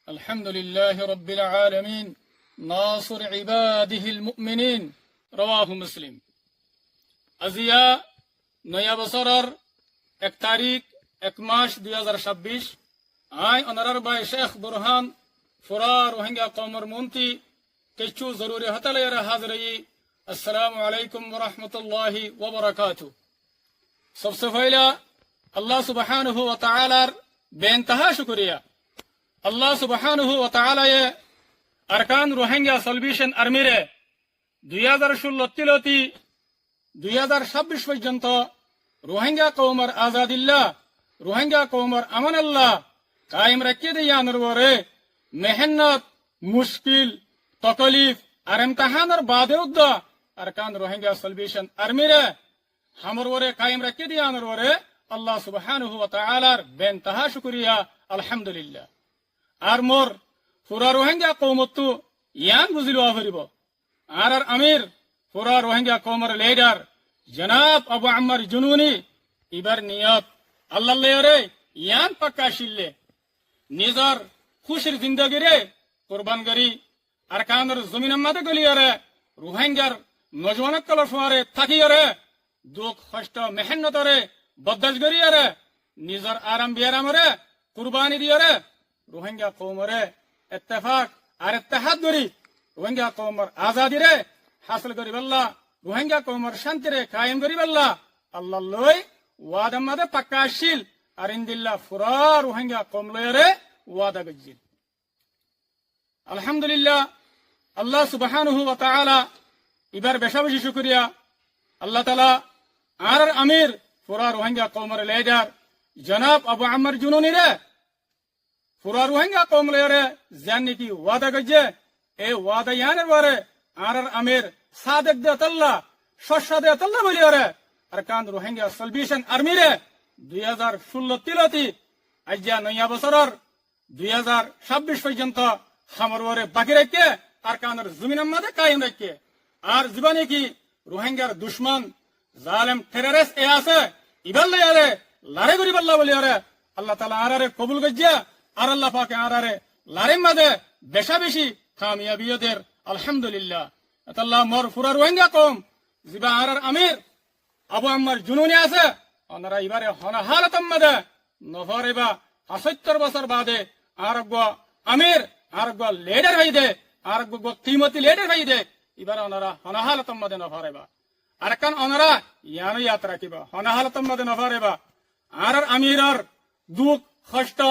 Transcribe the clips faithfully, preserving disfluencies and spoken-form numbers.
الحمد لله رب العالمين، ناصر عباده المؤمنين. رواه مسلم. Aziya noiya bosóror ek tarík, ek mac, dui házar sábbic. Aññí onorár bái Cék Burhán, fura Ruháingga koumor muúntu kessú zoruri hotá loiyóre házir óiyi. Assalámu aláikum wa rahmatulláhi wa barakátuhu. Sobse foila Allah subhánahu wa taálar beintaha cúkuriya. Allah subhánahu wa taálaye Arkán Ruháingga Salvation Armyre dui házar cúllottú loti dui házar sábbic foijjonto Ruháingga koumor azadilla, Ruháingga koumor amanolla kaim raikkíde yíanor uore mehénnot, muckil, tokolif ar emtahánor baade uddá Arkán Ruháingga Salvation Armyre hamor uore kaim raikkíde yíanor uore Allah subhánahu wa taálar beintaha cúkuriya, alhamdulillah. Ar mor fura Ruháingga koumottú yían buzí luwa foribó. Añárár amir, fura Ruháingga koumor lidar, janab Abu Ammar Jununi, ibar niyot Allar loiyóre yían fakka accíl de, nizor kúcir zindagire kurban gorí Arkánor zominor máze goliyóre Ruháinggar nojuwan ókkolor fúañre tákiyóre duk, hoctó, mehénnotore boddac goríyore, nizor aram biyaramore kurbani diyore, Ruháingga koumore ettefak ar ettehád gorí, Ruháingga koumor azadire hásil goríbolla, Ruháingga koumor cántire kaim goríbolla, Allar loi wada mazé fakka accíl, ar endilla fura Ruháingga koum loiyóre wada goijjíl. Alhamdulillah, Allah subhánahu wa taála ibar becá beci cúkuriya. Allah taála añárár amir, fura Ruháingga koumor lidar, janab Abu Ammar Jununire fura Ruháingga koum loiyóre ziyán niki wada goijjé, e wada yíanor uore añárár amir sadek de tolla, sóccá de tolla buliyóre Arkán Ruháingga Salvation Armyre dui házar cúllottú loti aijja noiya bosóror dui házar sábbic foijjonto hamor uore baki raikké, Arkánor zominor máze kaim raikké. Ar zibá niki Ruháinggar ducmon, zalem terrorist e asé, ibar loiyóre larái goríbolla buliyóre Allah taála añáráre kobul goijjé, ar Allah fake añáráre laráir máze becá beci kamiyabi yó der, alhamdulillah. Etolla mor fura Ruháingga koum, zibá añárár amir Abu Ammar Jununi asé, onora ibare hono hálotor máze noforáiba. Fañsóttor bosór baade añárar uggwá amir, añárar uggwá lidar faiyí de, añárar uggwá kimoti lidar faiyí de, ibare onora hono hálotor máze noforáiba. Ar ekkán onora yíano yad rakíba, hono hálotor máze noforáiba. Añárár amiror duk, hoctó,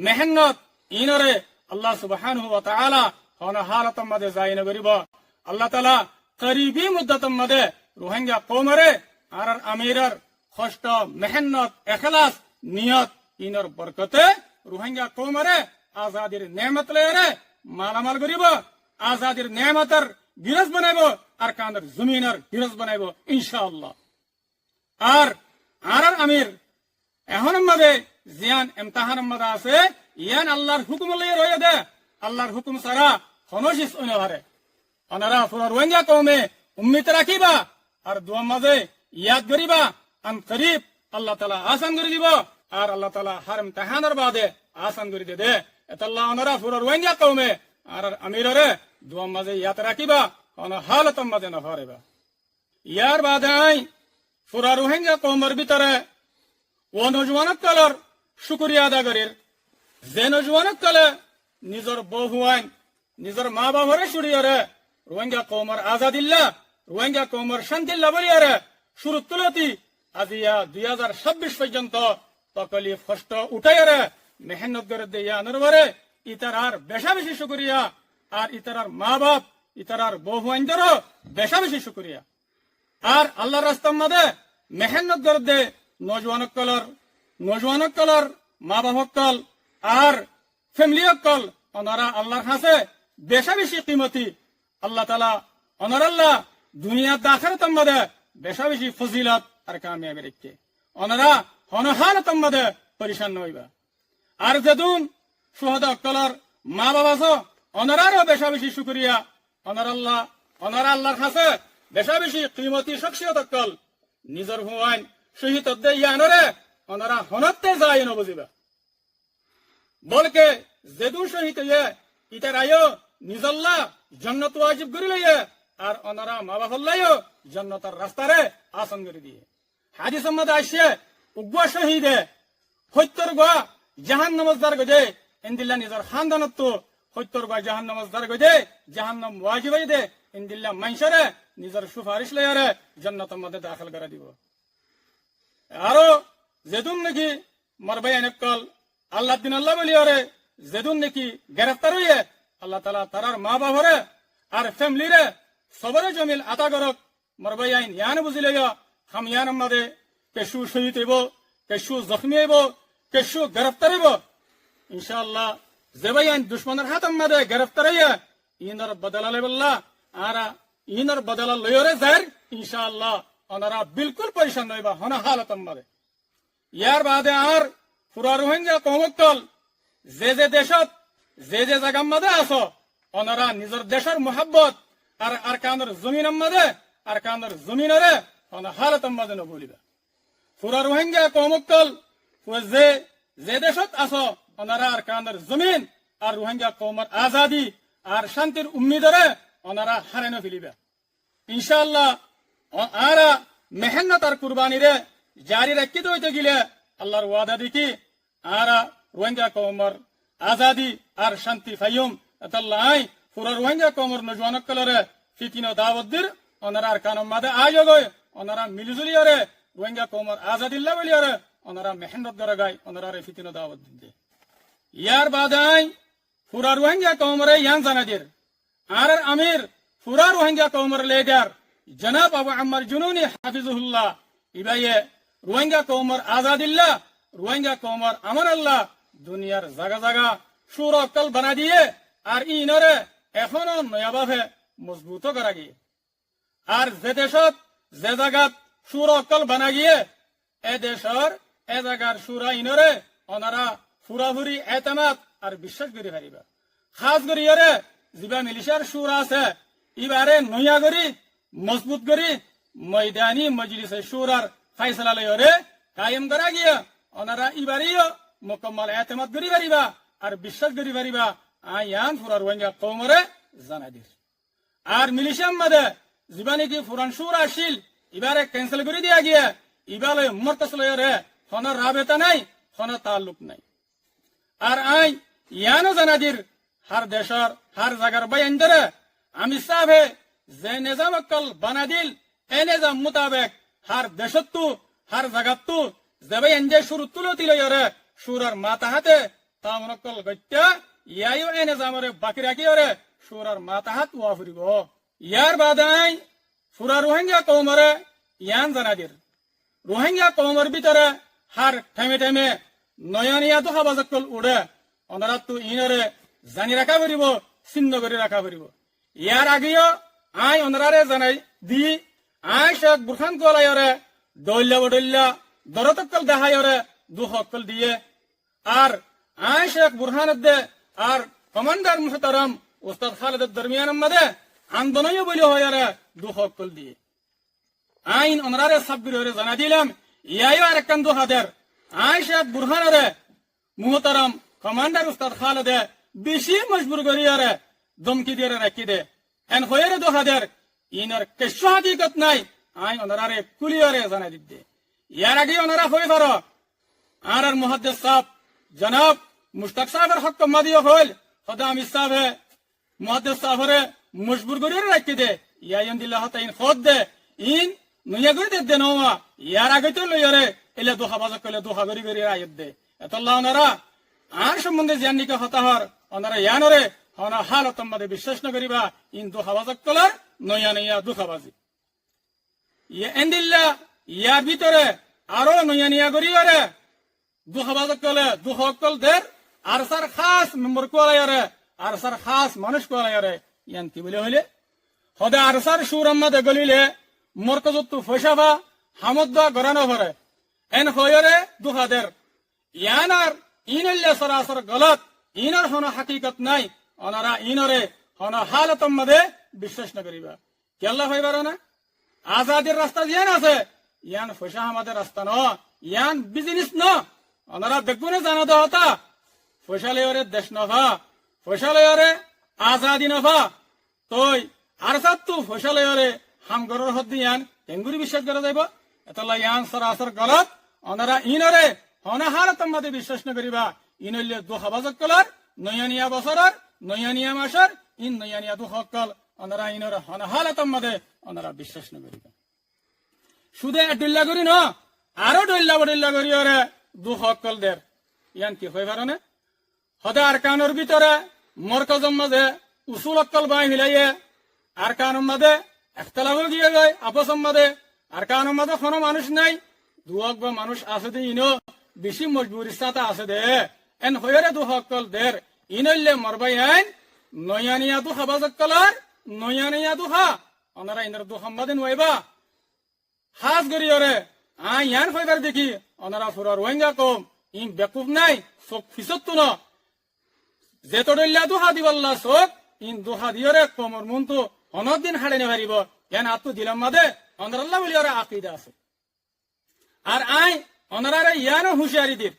mehénnot, inore Allah subhánahu wa taála hono hálotor máze zaya nogoríbo. Allah taála koribi muddotor máze Ruháingga koumore añárár amiror hoctó, mehénnot, ekélas, niyot, inor borkote Ruháingga koumore azadir neemot loiyóre malamal goríbo, azadir neemotor girós banaibó, Arkánor zominor girós banaibó, incá Allah. Ar añárár amir ehónor máze ziyán emtahánor máze asé, yían Allar húkum loi roiyé de, Allar húkum sára honó ciz ói nofaré. Onora fura Ruháingga koume ummit rakíba, ar duar máze yad goríba, an korib Allah taála asan gorí dibo, ar Allah taála hár emtahánor baade asan gorí de de. Etolla onora fura Ruháingga koume añárár amirore duar máze yad rakíba, hono hálotor máze noforáiba. Yar baade aññí fura Ruháingga koumor bútore uo nojuwan ókkolor cúkuriya ada gorír, ze nojuwan ókkole nizor bou fuain, nizor maa bafore cúçiyóre Ruháingga koumor azadilla, Ruháingga koumor cántilla buliyóre cúruttú loti aziya dui házar sábbic foijjonto tokolif hoctó uçáiyóre mehénnot gorédde yíanor uore itarar becá beci cúkuriya, ar itarar maa baf, itarar bou fuaindoró becá beci cúkuriya. Ar Allar rastar máze mehénnot gorédde nojuwan ókkolor, nojuwan ókkolor maa baf ókkol ar femili ókkol, onora Allar hañsé becá beci kimoti. Allah taála onorálla duniyat akérator máze becá beci fozilot ar kamiyabi raikké. Onora hono hálotor máze forecán noóiba. Ar zedún cúhada ókkolor maa baf asó, onoráro becá beci cúkuriya. Onorálla, onora Allar hañsé becá beci kimoti cókciyot ókkol. Nizor fuain cóhid ódde yíanore onora honótte zaya nobuzíba. Bólke Zedún cóhid óiye, ítarayó nizolla jonnot wajib gorí loiye, ar onorá mabafollá yó jonnotor rastare asan gorí diye. Hádisor modé aiccé, uggúa cóhide hóittor gua jahannamot zargói de, endilla nizor hándanottu hóittor gua jahannamot zargói de, jahannam wajib óiye de, endilla maincóre nizor cufaric loiyóre jonnotor modé dahél gorí dibo. Aró zedún niki mor báiyain ókkol Allar dinolla bóliyóre zedún niki gereftar óiye, Allah taala tarár mabafore ar femilire sobore jomil ata gorók. Mor báiyain, yián buzí loiyo, ham yiánor modé keccú cóhid óibo, keccú zokmi óibo, keccú gereftar óibo. Incálla, ze báiyain ducmonor hátor modé gereftar óiye, inor bodola loibolla, añára inor bodola loiyóre zair, incálla, onorá bilkúl forecán no óiba, honó hálotor modé. Yar baade añár fura Ruáingga koum ókkol ze ze decót, ze ze zagar modé asó, onorá nizor decór muhábbot ar Arkanor zominor modé, Arkanor zominore honó hálotor modé no búliba. Fura Ruáingga koum ókkol, fura ze ze decót asó, onorá Arkanor zomin ar Ruáingga koumor azadi ar cántir ummidore onorá hárái no feliba. Incálla, añára mehénnot ar kurbanire zari rakíte óite gile Allar wada de ki, añára Ruáingga koumor azadi ar cánti faiyum. Etolla añí fura Ruáingga koumor nojuwan ókkolore fitina dawot dir, onorá Arkanor modé aiyó goi, onorá mili zuliyóre Ruáingga koumor azadilla bóliyóre onorá mehénnot goró goi, onoráre fitina dawot didde. Yar baade añí fura Ruáingga koumore yián zanai dir, añárar amir, fura Ruáingga koumor lidar, janab Abu Ammar Jununi hafizuhullah, ibáye Ruáingga koumor azadilla, Ruáingga koumor amanolla duniyar zaga zaga cura ókkol banai diye, ar inore ehóno noya bafe mozbut gorá giyé. Ar ze decót, ze zagat cura ókkol bana giyé, e decór, e zagar cura inore onorá furafuri etemad ar biccác gorí fariba. Hás goríyore zibá miliciyar cura asé, ibáre noya gorí, mozbut gorí, moidani mojlise curar faisala loiyóre kaiyem gorá giyé, onorá ibáreyó mukammal etemad gorí fariba ar biccác gorí fariba. Añí yián fura Ruáingga koumore zanai dir. Ar miliciyar modé zibá niki furan cura accíl, ibáre kensel gorí diya giyé, ibá loi morkos loiyóre honó rabeta nái, honó taalluk nái. Ar añí yiáno zanai dir, hár decór, hár zagar báiyaindóre, amir sáfe ze nezam ókkol banai dil, e nezam mutabek hár decóttu, hár zagattú ze báiyainde curuttú loti loiyóre curar mataháte taawun ókkol goittá, yáyo e nezamore baki rakíyore curar matahát uwa foribó. Yar baade añí fura Ruáingga koumore yián zanai dir. Ruáingga koumor bútore hár thaime thaime noya noya dókabaz ókkol uçé. Onoráttu inore zani raká foribó, sinno gorí raká foribó. Yar ageyó añí onoráre zanai di, añí Cek Burhán kuwalaiyóre dhoilla bodhoilla dorot ókkol deháiyore dúk ókkol diyé. Ar añí Cek Burhán edde ar komandar muhtaram Ustad Khaled or dormiyanor modé andon óiye bóli hoiyóre dúk ókkol diyé. Añí onoráre sáf goríyore zanai dilam, yáyo arekkán dúk der. Añí Cek Burhánore muhtaram komandar Ustad Khalede bicí mojbur goríyore domki diyóre raikké dé. En hoiyóre dúk der, inor keccú hakikot nái, añí onoráre kúliyóre zanai didde. Yar age onorá hoi faro, añárar muhaddes sáf, janab Mushtak sáfor hókkor mazé yó hoil, hóde amir sáfe muhaddes sáfore mojbur goríyore raikké dé, yá endilla hotá in hoódde, in noiya gorí dedde noó, yar age tó loiyóre eilla dókabaz ókkole dóka gorí gorí aiyédde. Etolla onorá añár sombonde ziyán niki hotá hoór, onorá yíanore honó hálotor mazé biccác nogoríba, in dókabaz ókkolor noiya noiya dókabazi. Yá endilla, yar bútore aró noiya noiya goríyore dókabaz ókkole dóka ókkol der, ARSAr hás membor kuwalaiyóre, ARSAr hás manúic kuwalaiyóre, yían ki bóli hoilé? Hóde ARSAr cúror mazé golíle morkozottú foicá fa, hamot dua gorá noforé. En hoiyóre dóka der. Yían ar in óilde sorasor golot, inor honó hakikot nái, onorá inore honó hálotor mazé biccác nogoríba. Kiyólla hoói faro na? Azadir rasta ziyán asé, yían foicá hamade rasta noó, yían bizinis noó. Onorá beggúne zano dé hotá, foicá loiyóre dec nofá, foicá loiyóre azadi nofá, toi ARSA ttu foicá loiyóre ham gorór hoddé yián keéngorí biccác gorá zaibou? Etolla yián sorasor golot. Onorá iínoré honó hálotor mazé biccác nogoríba. Iín óilde dúkabaz ókkolór, noya noya bosóror, noya noya macór, iín noya noya dúk ókkol. Onorá iínoré honó hálotor mazé onorá biccác nogoríba. Cúde ek dhoilla gorí no, aró dhoilla bodhoilla goríyoré dúk ókkol der. Yián ki hoói faroné? Hóde Arkanor bútore morkozor mazé usul ókkol báñgi félaiye, Arkanor mazé ektelaf ói giyé goi, afosor mazé Arkanor mazé honó manúic nái, dui eggúa manúic asé dé, iín ó bicí mozburir sáñte asé dé, en hoiyóre dúk ókkol der. Iín óilde mor báiyain, noya noya dúkabaz ókkolór noya noya dúka. Onorá iínor dúkor mazé nuaibá. Hás goríyoré aññí yián hoibar dekí, onorá fura Ruáingga koum iín bekuf nái, suk fisóttu no. Zeto dhoilla dúka dibálla suk, iín dúka diyóre koumor muúntu honódin haçái nofaribóu. Yián añáttu dilor mazé onorálla bóliyoré akida asé. Ar aññí onoráre yiáno húciyari dir,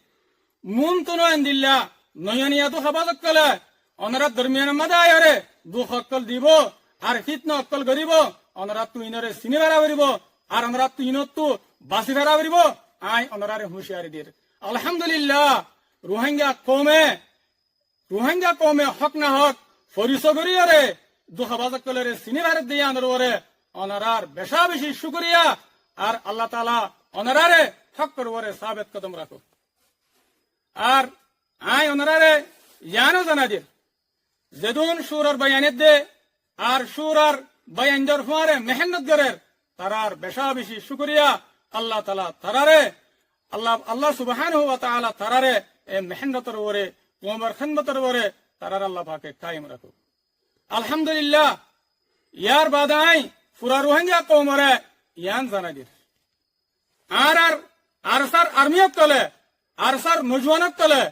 muúntu no endilla noya noya dúkabaz ókkolé onorár dormiyanor mazé aiyóre dúk ókkol dibóu, ar fítna ókkol goríbou, onoráttu iínoré siní fara foribóu, ar onoráttu iínottú basi fara foribóu, aññí onoráre húciyari dir. Alhamdulillah, Ruáingga koume, Ruáingga koume hók nahók forisoi goríyoré dúkabaz ókkolóre siní faredde yiánor uore onorár becá becí cúkuriya, ar Allah taala onoráre hókor uore sabet kodom rakouk. Ar aññí onoráre yiáno zanai dir, zedún cúror báiyain edde ar cúror báiyaindor fúañre mehénnot gorér, tarár becá becí cúkuriya. Allah taala taráre, Allah, Allah subhánahu wa taala taráre e mehénnotor uore, koumor hédmotor uore taráre Allah pake káim rakouk. Alhamdulillah, yar baade aññí fura Ruáingga koumoré yián zanai dir. Añárar ARSAr armi ókkolé, ARSAr nojuwan ókkolé,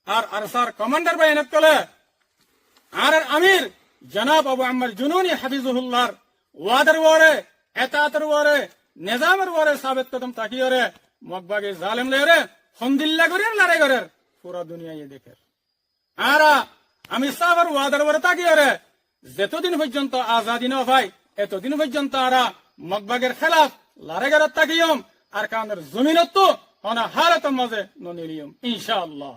ar ARSAr komándar báiyain ókkolé, añárar amir jonab Abu Ammar Jununi háfizuhullar wadar uore, etaator uore, nezamor uore sabet kodom tákiyoré, Mokbagi zalem loiyóre hondilla goríyoré larái gorér, fura duniyaiye dekér. Añára amir sáfor wadar uore tákiyoré zetodin foijjonto azadi nofai, etodin foijjonto añára Mokbagir hélaf larái gorát tákiyum, Arkanor zominottú honó hálotor mazé noniliyum, incá Allah.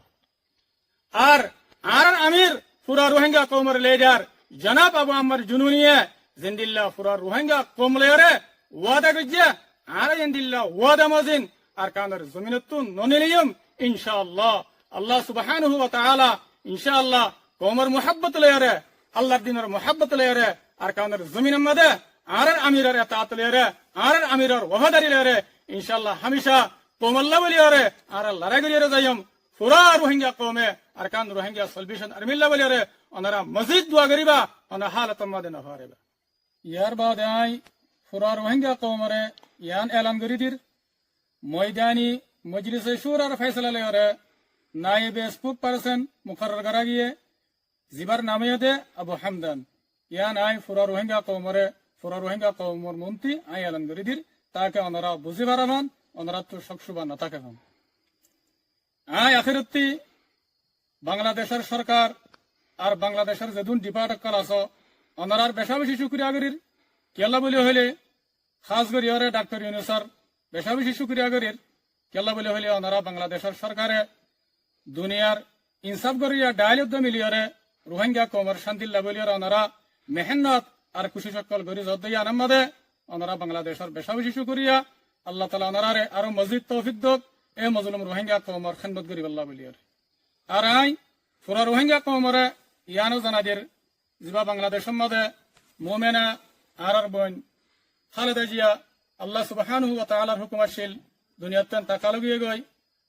Ar añárar amir fura Ruáingga koumor lidar jonab Abu Ammar Jununiye zendilla fura Ruáingga koum loiyóre wada goijjé, añára yendilla wada mozin Arkanor zominottú noniliyum, incá Allah. Allah subhánahu wa taala, incá Allah, koumor muhábbot loiyóre, Allahr dinor muhábbot loiyóre, Arkanor zominor mazé añárar amiror etaat loiyóre, añárar amiror wafadari loiyóre, incá Allah, hámica koumolla bóliyoré añára larái goríyoré zaiyum. Fura Ruáingga koume, Arkan Rohingya Salvation Armylla bóliyoré onorá mozid dua goríba, honó hálotor mazé nofariba. Yar baade aññí fura Ruáingga koumoré yián elan gorí dir, moidani mojlise cúrar faisala loiyóre naibe spokesperson mukarrar gorá giyé, zibar nam óilde Abu Hamdan. Yián aññí fura Ruáingga koumoré, fura Ruáingga koumor muúntu aññí elan gorí dir, taáke onorá buzí fara fán, onoráttu cók cúba no táke fán. Aññí akérottí Bangladecór sorkar ar Bangladecór zedún dipart ókkol asó, onorár becá becí cúkuriya gorír. Kiyólla bóli hoilé, hás goríyoré Daktor Yunusór becá becí cúkuriya gorír. Kiyólla bóli hoilé, onorá Bangladecór sorkare duniyar insáf goríya dhail uddá miliyoré Ruáingga koumor cántilla bóliyoré onorá mehénnot ar kucíc ókkol gorí zoódde yián ammáde onorá Bangladecór becá becí cúkuriya. Allah taala onoráre aró mozid toufik douk, e mozlum Ruáingga koumor hédmot goríbolla bóliyoré. Ar aññí fura Ruáingga koumoré yiáno zanai dir, ziba Bangladecór mazé mumena añárár boin Khaleda Zia, Allah subhánahu wa taalár hukum accíl, duniyattu entekal ói giyé goi.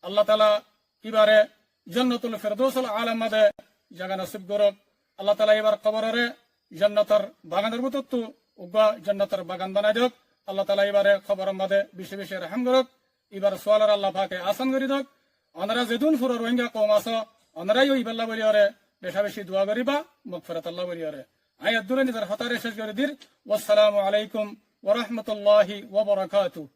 Allah taala íbaré Jannatul Firdousul Aala mazé zaga nosib gorouk. Allah taala íbar kobororé jannator baganor bútottu uggúa jannator bagan banai douk. Allah taala íbaré koboror mazé beci beci rahám gorouk. Íbar sualoré Allah pake asan gorí douk. Onorá zedún fura Ruáingga koum asó, onorá yó íballa bóliyoré becá becí dua goríba, mogfiratolla bóliyoré. Aññí eddúre nizor hotáre céc gorí dir. Wassalamu alaikum wa rahmatullahi wa barakatuhu.